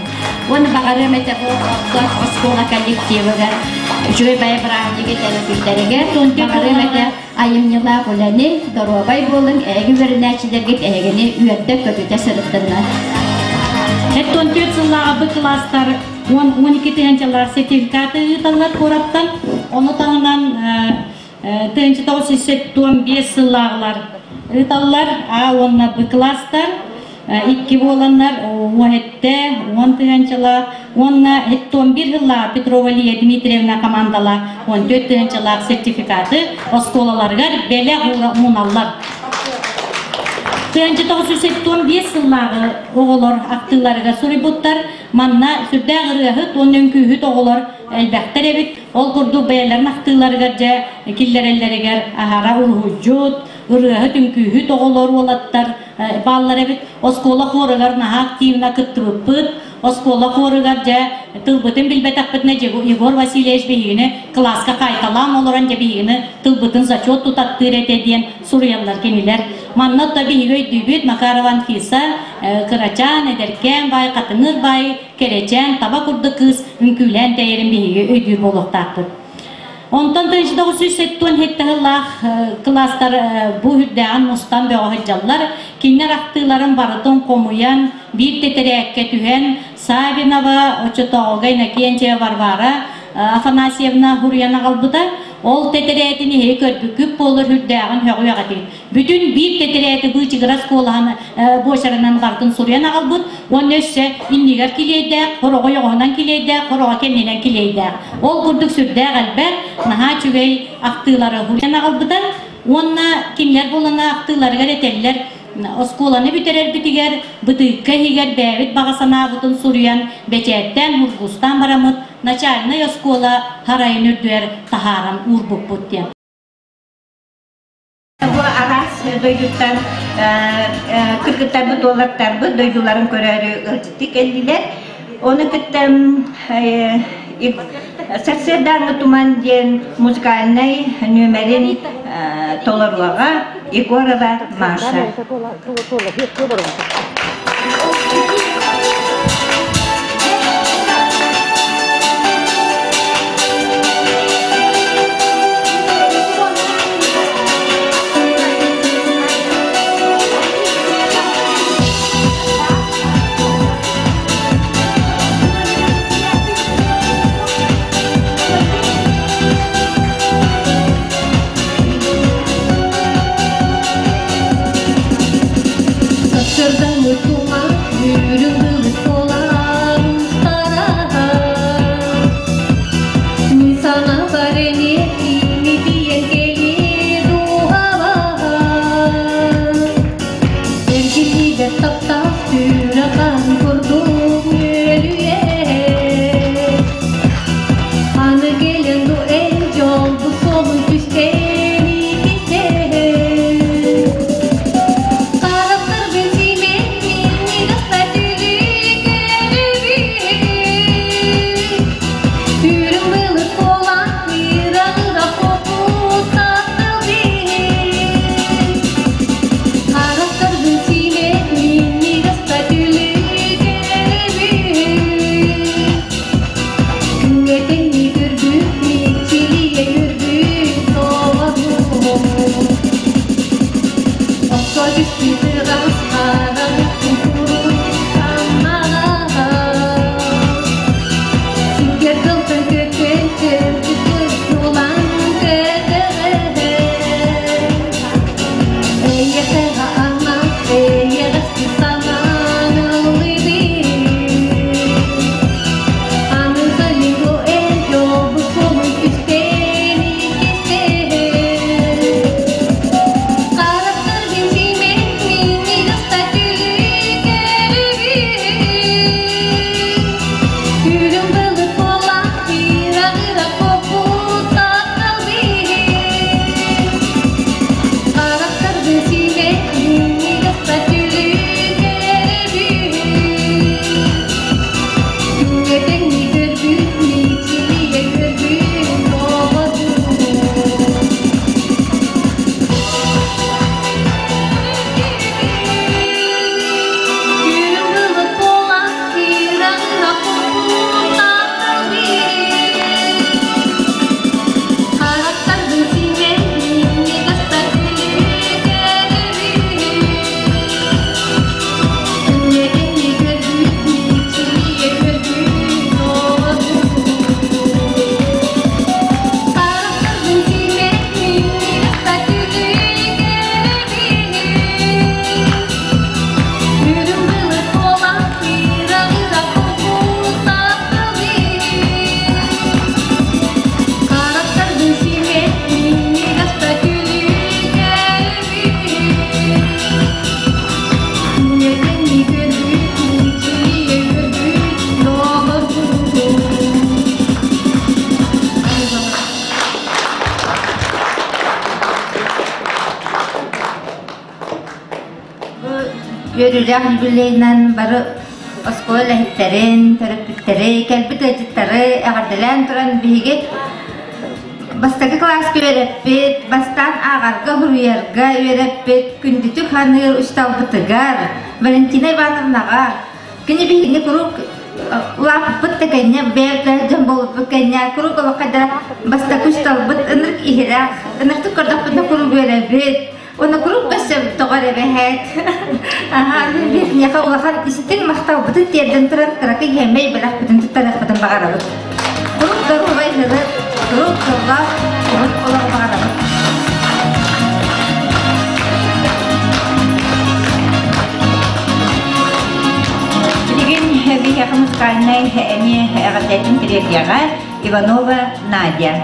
Уонна баҕарыам этэ бу орто оскуола коллективыгар үчүгэй баай бырааһынньыгы төрөппүттэригэр баҕарыам этэ айымньылаах үлэни, доруобай буолуҥ, эһиги үөрэнээччилэргит эһигини үөрдэ көтүтэ сырыттыннар. 14 сыллааҕы Б кылаастар 12 тыһыынчалаах сертификаты ыыталлар куораттан. Ону таһынан 1975 сыллааҕылар ыыталлар А уонна Б кылаастар икки буоланнар уоһетте 10 тыһыынчалаах уонна 71 сыллаах Петрова Лия Дмитриевна командалаах 14 тыһыынчалаах сертификаты оскуолаларыгар бэлэх ууналлар. 1975 сыллааҕы оҕолор ахтыыларыгар суруйбуттар. Манна сүрдээх ырыаһыт уонна үҥкүүһүт оҕолор элбэхтэр эбит. Ол курдук бэйэлэрин ахтыыларыгар дьэ киллэрэллэригэр аһара уруһуйдьут, ырыаһыт, үҥкүүһүт оҕолор уолаттар бааллар эбит. Оскуола хуорыгар наһаа активно кыттыбыппыт. Оскуола хоругар дьэ тылбытын билбэтэхпитинэ Егор Васильевич биһигини кылааска хаайталаан олорон дьэ биһигини тылбытын зачет тутаттыыр этэ диэн суруйаллар кинилэр. Манна то биһиги өйдүүбүт Макарова Анфиса кырачаан, эдэркээн баай, хатыҥыр баай, кэрэчээн, таба курдук кыыс үҥкүүлээн тэйэрин биһиги өйдүүр буолуохтаахпыт. Онтон 1977 сыллаах кылаастар бу үрдээҕин мустан бөҕө сылдьаллар. Кинилэр ахтыыларын барытын хомуйан, биир тэтэрээккэ түһэн, Савинова, оччотооҕуга Иннокентьева Варвара Афанасьевна суруйан аҕалбыта. Ол тэтэрээтин иһи көрбүккүт буолар үрдээҕин һөҕүөх этигит. Бүтүн биир тэтэрээти быычыгырас куолаһын буочарынан барытын суруйан аҕалбыт уонна өссө иннигэр килиэйдээх, хороҕо ойоҕоһунан килиэйдээх, хороҕо кэннинэн килиэйдээх. Ол курдук сүрдээх элбэх, наһаа үчүгэй ахтыылары суруйан аҕалбыта. Уонна кинилэр буолана ахтыыларыгар этэллэр, оскуоланы бүтэрэрбитигэр бытыыкка иһигэр бэйэбит баҕа санаабытын суруйан, бэчээттээн, мургустаан бараммыт начальнай оскуола харайын үрдүгэр таһааран уурбуппут диэн. Бу араас дойдуттан кыргыттарбыт, уолаттарбыт дойдуларын көрөөрү ыалдьыттыы кэллилэр. Ону кытта сарсыардааҥҥы туман диэн музыкальнай нүөмэрин толоруоҕа Егорова Маша. Сарсыардааҥҥы туман үрүҥ былыт буолан устара. Мин санаабар эмиэ кини тиийэн кэлиэ дууһабар. Эргиллибэт таптал сүрэҕин курдук үөлүйэ. Аны кэлэн бу эн дьолбут суолун түстээн иккистээн. Харахтарбын симэн минньигэс түлүк Үрүҥ былыт буолан ыра-ыра хоппут таптал Харахтарбын симэн минньигэс түлүк Күҥҥэ тэҥнии көрбүт, мичилийэ көрбүт доҕорум. Окко түспүт ыраас хараҥ курун таммаҕа. Сиргэр тылтан көтөн төрдү булан көтөҕө. Эйиэхэ ама, эйэҕэс санаан ыллыбын. Аны салиго эн дьолбут суолун түстээн иккистээн. Харахтаргын симэн минньигэс түлүк Үрүҥ былыт буолан ыра-ыра хоппут таптал Харахтаргын симэн минньигэс түлүк Күҥҥэ тэҥнии көрбүт, мичилийэ көрбүт доҕорум. Үрүҥ былыт буолан ыра-ыра хоппут таптал Харахтаргын симэн минньигэс түлүк Күҥҥэ тэҥнии көрбүт, мичилийэ көрбүт доҕорум. Харахтаргын симэн минньигэс түлүк Үрүҥ былыт буолан ыра-ыра хоппут таптал Харахтаргын симэн минньигэс түлүк Күҥҥэ тэҥнии көрбүт, мичилийэ көрбүт доҕорум. Үөрүүлээх юбилейынан бары оскуола үлэһиттэрин, төрөппүттэри, кэлбит ыалдьыттары эҕэрдэлээн туран биһиги бастакы кылааска үөрэппит, бастаан ааҕарга, суруйарга үөрэппит күндүтүк ханыыр учууталбытыгар Валентина Ивановнаҕа кини биһигини куруук улааппыт да кэннэ, бэйэбит дьон буолбуппут кэннэ куруук олоххо да бастакы учууталбыт ынырык иһирэх, ынырыктык көрдөхпүтүнэ куруук үөрэбит. Уонна куруук көрсөм тоҕо эрэ эбэһээт. Аһаа, биһиэхэ улахан истиҥ махталбытын тиэрдэн туран кыракый иһэмэй бэлэхпитин туттарыахпытын баҕарабыт. Куруук доруобай сырыт, куруук дьоллоох уһун олоҕу баҕарабыт. Билигин биһиэхэ музыкальнай эмиэ эҕэрдэтин тириэрдиэҕэ Иванова Надя.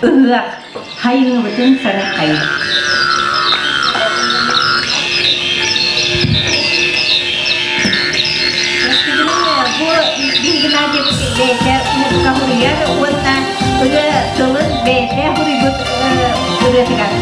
Ыһыах Хайыҥыбытын сарахай. Бу Геннадьевич бэйэтэ музыка суруйар уонна ырыа тылын бэйэтэ суруйбут ырыатыгар.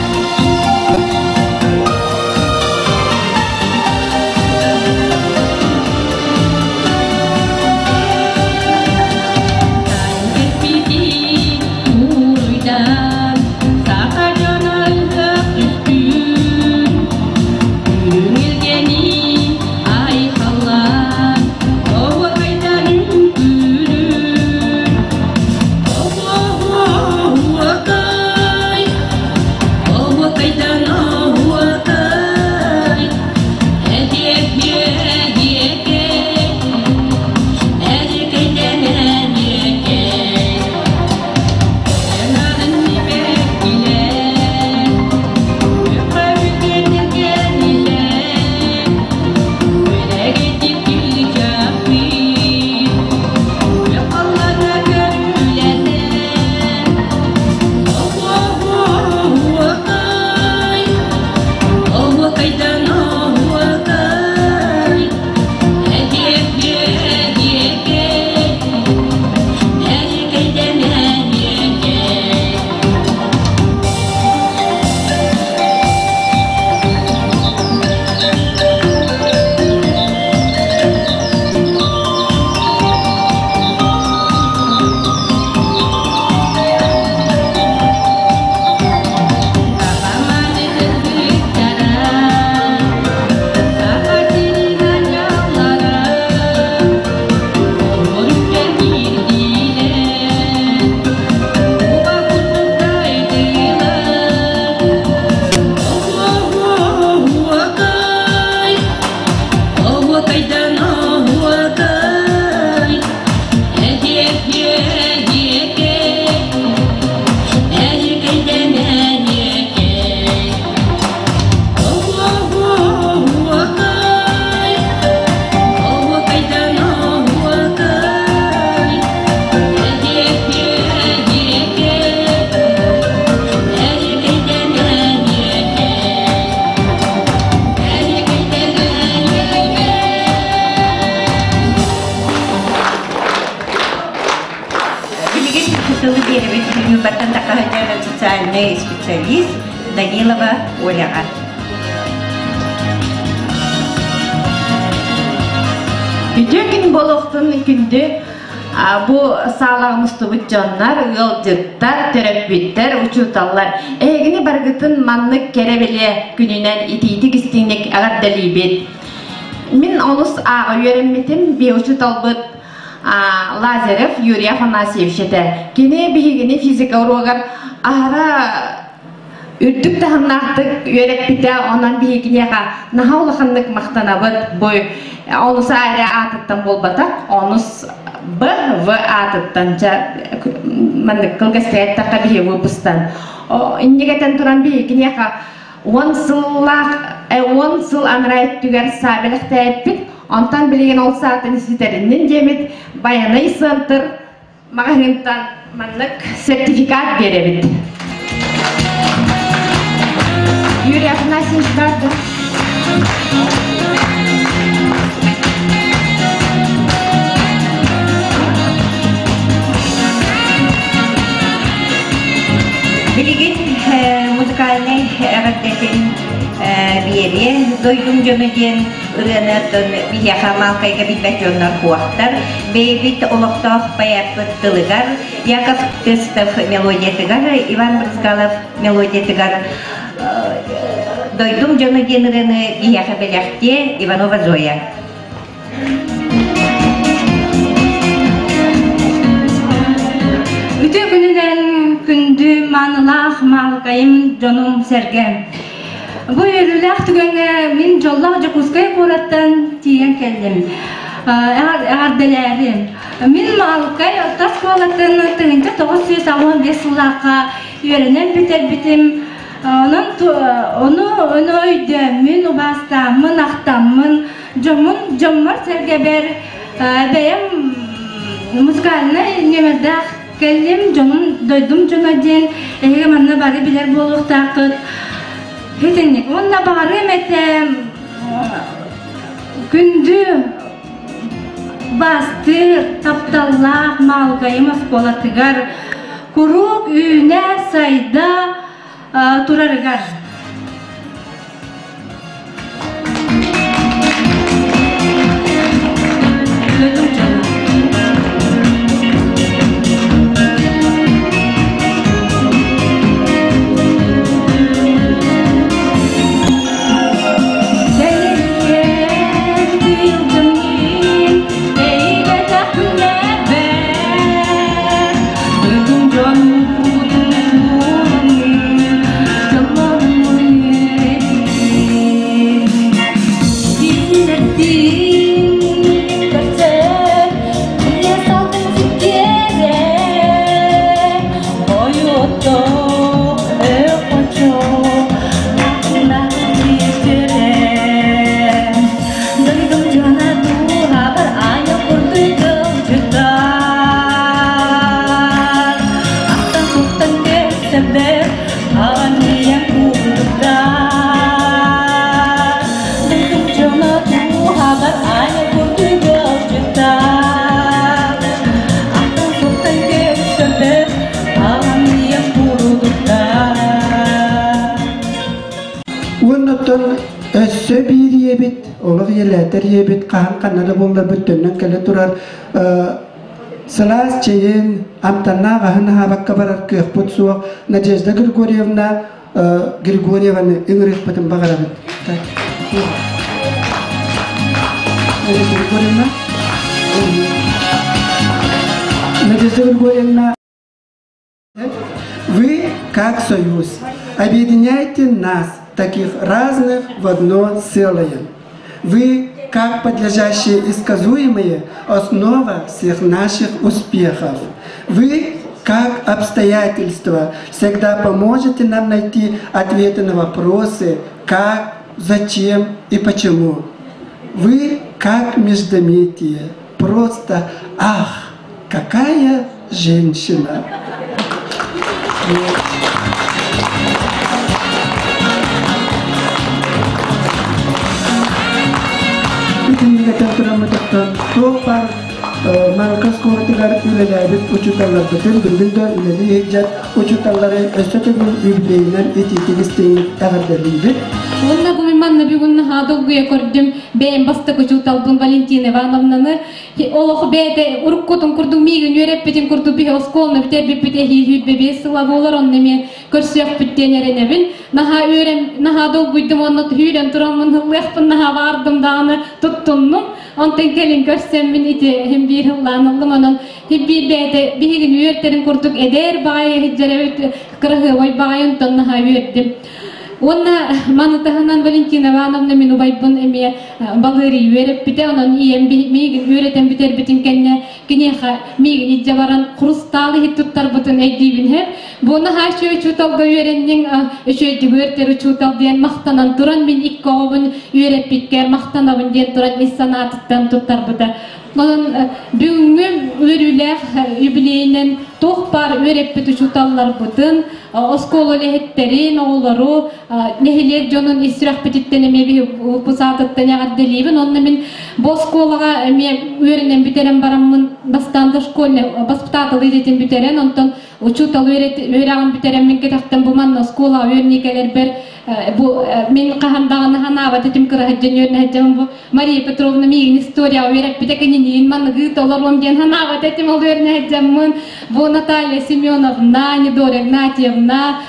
Билигин тылы биэрэбит Ньурбаттан тахаһыдьар социальный специалист Данилова Оляҕа. Үтүө күн буолуохтун күндү бу саалаҕа мустубут дьоннор, ыалдьыттар, төрөппүттэр, учууталлар. Эһигини барыгытын маннык кэрэ бэлиэ күнүнэн итиитик истиҥник эҕэрдэлиибит. Мин олус ааҕа үөрэммитим, биоучуталбыт Лазарев Юрий Афанасьевич этэ. Кини биһигини физика уруогар аһара үрдүк таһымнаахтык үөрэппитэ, онон биһигиниэхэ наһаа улаханнык махтанабыт. Бу онус А эрэ аатыттан буолбатах, онус Б, В аатыттан дьэ маннык кылгастык эттэххэ биһи выпустан. Иннигэтэн туран биһигиниэхэ 10 сыллаах 10 сыл анараа өттүгэр саа бэлэхтээппит. Онтон билигин ол саатын ситэриннин диэмит Байанай центр маҕаһыынтан маннык сертификат биэрэбит. Юрий Афанасьевич бар да? Билигин музыкальнай эҕэрдэтин биэриэ. Дойдум дьоно диэн ырыаны оттон биһиэхэ Маалкайга билбэт дьоннор куохтар. Бэйэбит олохтоох поэппыт тылыгар Яков Тестов мелодиятыгар, Иван Брызгалов мелодиятыгар Дойдум дьоно диэн ырыаны биһиэхэ бэлэхтиэ Иванова Зоя. Үтүө күнүнэн күндү маанылаах маалыкайым дьонум сэргэм. Бу үөрүүлээх түгэҥҥэ мин дьоллоох Дьокуускай куораттан тиийэн кэллим. Эҕэрдэлээри. Мин Маалыкай орто оскуолатын 1985 сыллаахха үөрэнэн бүтэрбитим. Онон ону ону өйдөөммүн, убаастааммын, ахтаммын, дьоммун дьоммор-сэргэбэр бэйэм музыкальнай нүөмэрдээх кэллим, дьонум, дойдум дьоно диэн эһиги манна бары билэр буолуохтааххыт. Итинник. Уонна баҕарыам этэ күндү бастыыр, тапталлаах Маалыкайым оскуолатыгар куруук үүнэ-сайда турарыгар. Уоннаттан өссө биир ийэбит, олох ийэлээтэр ийэбит хаһан ханна да буолларбыт төннөн кэлэ турар сылаас чэйин, амтаннаах аһын аһаабакка барар кыахпыт суох Надежда Григорьевна Григорьеваны ыҥырыахпытын баҕарабыт. Надежда Григорьевна. Надежда Григорьевна, вы, как союз, объединяете нас, таких разных, в одно целое. Вы, как подлежащие и сказуемые, основа всех наших успехов. Вы, как обстоятельства, всегда поможете нам найти ответы на вопросы «как», «зачем» и «почему». Вы, как междометие, просто «ах, какая женщина!» Итиннигэтэн тураммытыттан туох баар Марка оскуолатыгар үлэлээбит учууталларбытын бүгүн да үлэлии сылдьар учууталлары өссө төгүл юбилейынан итиитик истиҥник эҕэрдэлиибит. Уонна бу мин манна бүгүн наһаа долгуйа көрдүм. Бэйэм бастакы учууталбын Валентина Ивановнаны олох бэйэтэ уруккутун курдук миигин үөрэппитин курдук биһи оскуоланы бүтэрбиппит эһиил 25 сыла буолар онно эмиэ көрсүөхпүт диэн эрэнэбин. Наһаа үөрэн, наһаа долгуйдум уонна сүүрэн тураммын ыллыахпын наһаа баҕардым даҕаны туттуннум. Онтон кэлин көрсөммүн ити иһин биир ыллаан ыллым онон биир бэйэтэ биһигин үөртэрин курдук эдэр баҕайы иһитдьэрэбит кыраһыабай баҕайы онтон наһаа үөрдүм. Уонна маны таһынан Валентина Ивановна мин убайбын эмиэ балыырый үөрэппитэ, онон ийэм миигин үөрэтэн бүтэрбитин кэннэ киниэхэ миигин илдьэ баран хрустаал иһит туттарбытын өйдүүбүн һэ. Бу наһаа үчүгэй учууталга үөрэнниҥ, үчүгэйдик үөртэр учуутал диэн махтанан туран мин икки оҕобун үөрэппиккэр махтанабын диэн туран ис санаатыттан туттарбыта. Онон бүгүҥҥү үөрүүлээх юбилейинэн туох баар үөрэппит учууталларбытын, оскуола үлэһиттэрин, оҕолору, нэһилиэк дьонун ис сүрэхпититтэн эмиэ биһи выпусаатыттан эҕэрдэлиибин. Онно мин бу оскуолаҕа эмиэ үөрэнэн бүтэрэн бараммын бастаан дошкольный баспытааталы идэтин бүтэрэн, онтон учуутал үөрэҕин бүтэрэн мин кэтэхтэн бу манна оскуолаҕа үөрэнии кэлэрбэр бу мин хаһан даҕаны санаабат этим кыраһыдьан үөрэнэ бу Мария Петровна миигин историяҕа үөрэппитэ кининиин маныгыы толоруом диэн санаабат этим ол үөрэнэ сылдьаммын бу Наталья Семеновна, Недоря Игнатьевна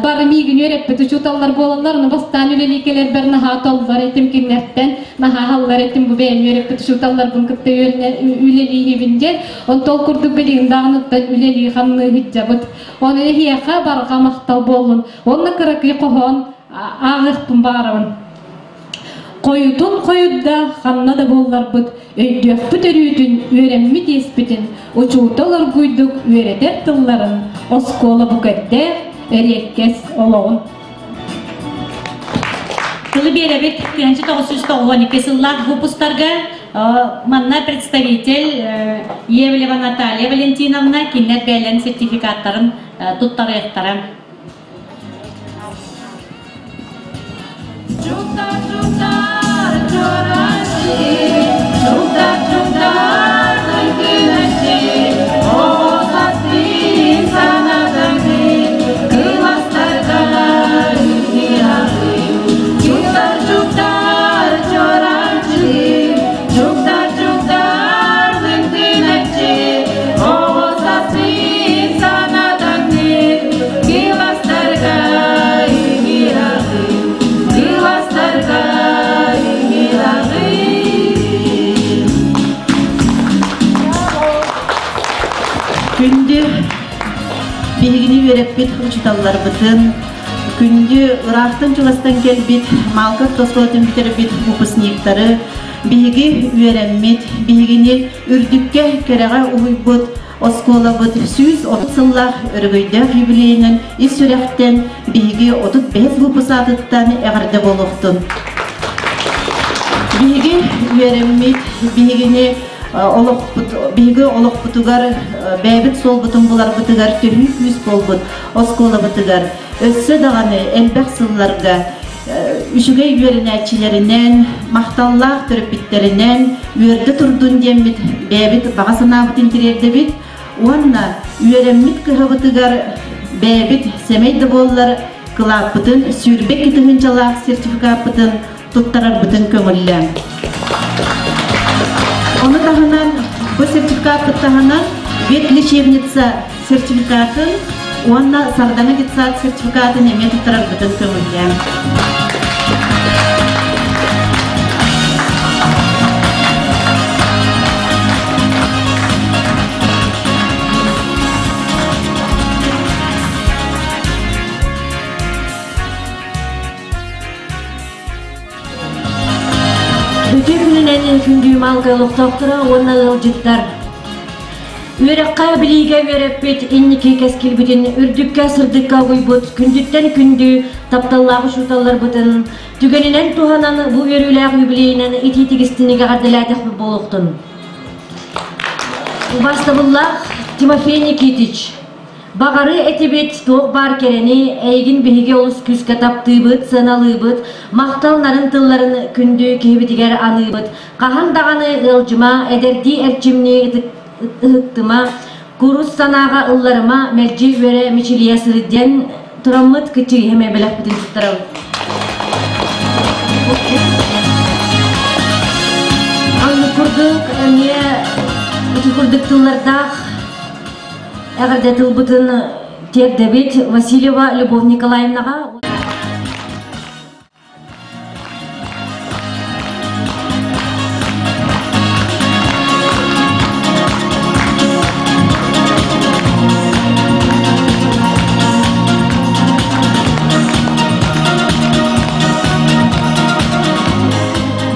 бары миигин үөрэппит учууталлар буолаллар, ону бастаан үлэлии кэлэрбэр наһаа толлор этим кинилэртэн, наһаа аһаллар этим бу бэйэм үөрэппит учууталларбын кытта үлэлииһибин диэн. Онтон ол курдук билигин даҕаныттан үлэлии хамныы сылдьабыт. Ону эһиэхэ барҕа махтал буоллун. Уонна кыракый хоһоон ааҕыахпын баҕарабын. Хойутун хойут да ханна да буолларбыт, өйдүөхпүт өрүүтүн, үөрэммит иэспитин, учуутал оргууйдук үөрэтэр тылларын, оскуола бу көрдөөх, эриэккэс олоҕун. Тылы биэрэбит 1992 сыллаах выпустарга манна представитель Евлева Наталья Валентиновна кинилэр бэйэлэрин сертификаттарын туттарыахтара. Күндү биһигини үөрэппит учууталларбытын, күндү ыраахтан-чугастан кэлбит Малков оскуолатын бүтэрбит выпускниктары биһиги үөрэммит, биһигини үрдүккэ кэрэҕэ уһуйбут Оскуолабыт 130 сыллаах өрөгөйдөөх юбилейынан ис сүрэхтэн биһиги 35 выпусаатыттан эҕэрдэ буолуохтун. Биһиги үөрэммит, биһигини олохпут, биһиги олохпутугар бэйэбит суолбутун буларбытыгар төһүү күүс буолбут оскуолабытыгар өссө даҕаны элбэх сылларга үчүгэй үөрэнээччилэринэн, махталлаах төрөппүттэринэн үөрдэ турдун диэммит бэйэбит баҕа санаабытын тириэрдэбит уонна үөрэммит кыһабытыгар бэйэбит сэмэй да буоллар кылааппытын 22 тыһыынчалаах сертификаппытын туттарарбытын көҥүллээҥ. Ону таһынан бу сертификаппыт таһынан ветлечебница сертификатын уонна Сардаҥа детсад сертификатын эмиэ туттарарбытын көҥүллээҥ. Үтүө күнүнэн күндүү малга олохтоохторо уонна ыалдьыттар. Үөрэххэ билиигэ үөрэппит инники кэскилбитин үрдүккэ сырдыкка угуйбут күндүттэн күндү тапталлаах учууталларбытын түгэнинэн туһанан бу үөрүүлээх юбилейынан итиитик истиҥник эҕэрдэлээтэхпит буолуохтун. Убаастабыллаах Тимофей Никитич, Баҕары этибит, туох баар кэрэни, эйигин биһиги олус күүскэ таптыыбыт, сыаналыыбыт, махтал нарын тылларын күндү киһибитигэр аныыбыт. Хаһан даҕаны ыалдьыма, эдэрдии эрчимнии ыһыктыма, курус санааҕа ылларыма, мэлдьи үөрэ мичилийэ сырыт диэн тураммыт кыччыйыһымэ бэлэхпитин туттарабыт. Анны курдук эмиэ ити курдук тыллардаах Эҕэрдэ тылбытын тиэрдэбит Васильева Любовь Николаевнаҕа.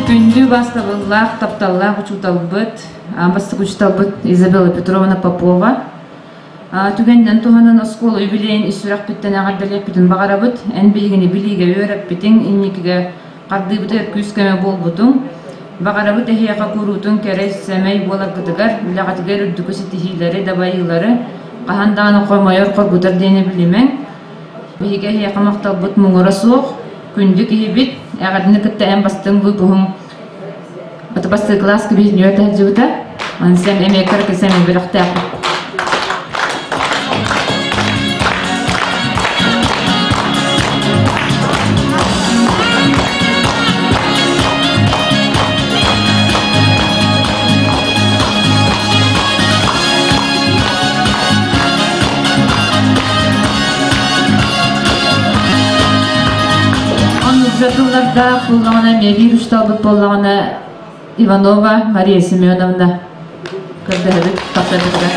Күндү бастабыллаах, тапталлаах учууталбыт Бастакы учууталбыт Изабелла Петровна Попова түгэнинэн туһанан оскуола юбилейын ис сүрэхпиттэн эҕэрдэлиэхпитин баҕарабыт. Эн биһигини билиигэ үөрэппитиҥ, инникигэ хардыыбытыгар күүс-көмө буолбутуҥ. Баҕарабыт эһиэхэ куруутун кэрэ, сэмэй буоларгытыгар, үлэҕитигэр үрдүкү ситиһиилэри, дабайыылары, хаһан даҕаны хомойор, хоргутар диэни билимэҥ. Биһиги эһиэхэ махталбыт муҥура суох, күндү киһибит, эҕэрдэни кытта эн бастыҥ выпуһуҥ Бастакы кылааска биһиги сылдьыбыта. Ансем эмиэ кыргызсам бөлөхтөөх. Оннук тыллардаах буоллаҕына, эмиэ биир учууталбыт буоллаҕына Иванова Мария Семеновна көрдөһөбүт тахсарбытыгар.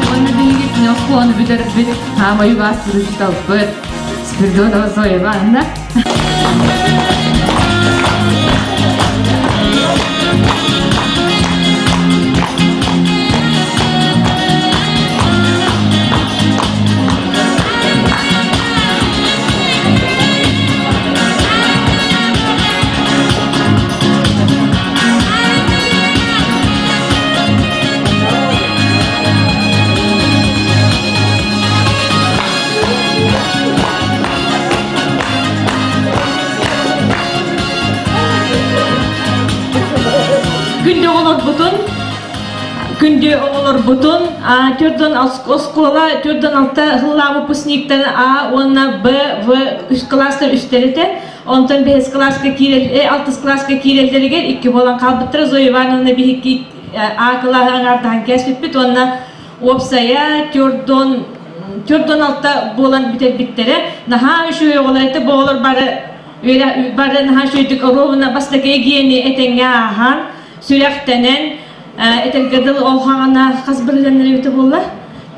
Уонна биһиги оскуоланы бүтэрбит хаамай убаастыыр учууталбыт Спиридонова Зоя Ивановна. Күндү оҕолорбутун, күндү оҕолорбутун төрдөн оскуола төрдөн алта сыллаах выпускниктарын А уонна Б, В үс кылаастар үстэритэ Онтон бэһис кылааска киирэл, алтыс кылааска киирэллэригэр икки буолан хаалбыттара. Зоя Ивановна биһикки А кылааһы аҥаардаһан кээспиппит уонна уопсайа төрдөн төрдөн алта буолан бүтэрбиттэрэ. Наһаа үчүгэй оҕолор этэ. Бу оҕолор бары бары наһаа үчүгэйдик оруобуна бастакы эгиэни этэҥҥэ ааһан, сүрэхтэнэн, этэргэ дылы ол хаҕана хас бырыһыаннара эбитэ буолла?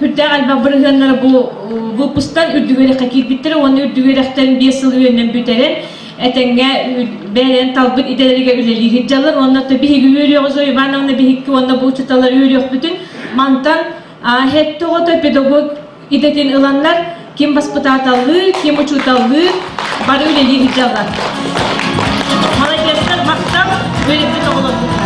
Үрдээх элбэх бырыһыаннара бу выпустан үрдүк үөрэххэ киирбиттэрэ уонна үрдүк үөрэхтэн биэс сыл үөрэнэн бүтэрэн этэҥҥэ бэйэлэрин талбыт идэлэригэр үлэлии сылдьаллар уонна биһиги үөрүөҕү Зоя Ивановна биһикки уонна бу учууталлар үөрүөхпүтүн мантан сэттэ оҕото педагог идэтин ыланнар ким баспытааталлыы, ким учууталлыы бары үлэлии сылдьаллар. Молодецтар, махтал, үөрэппит оҕолорбутугар.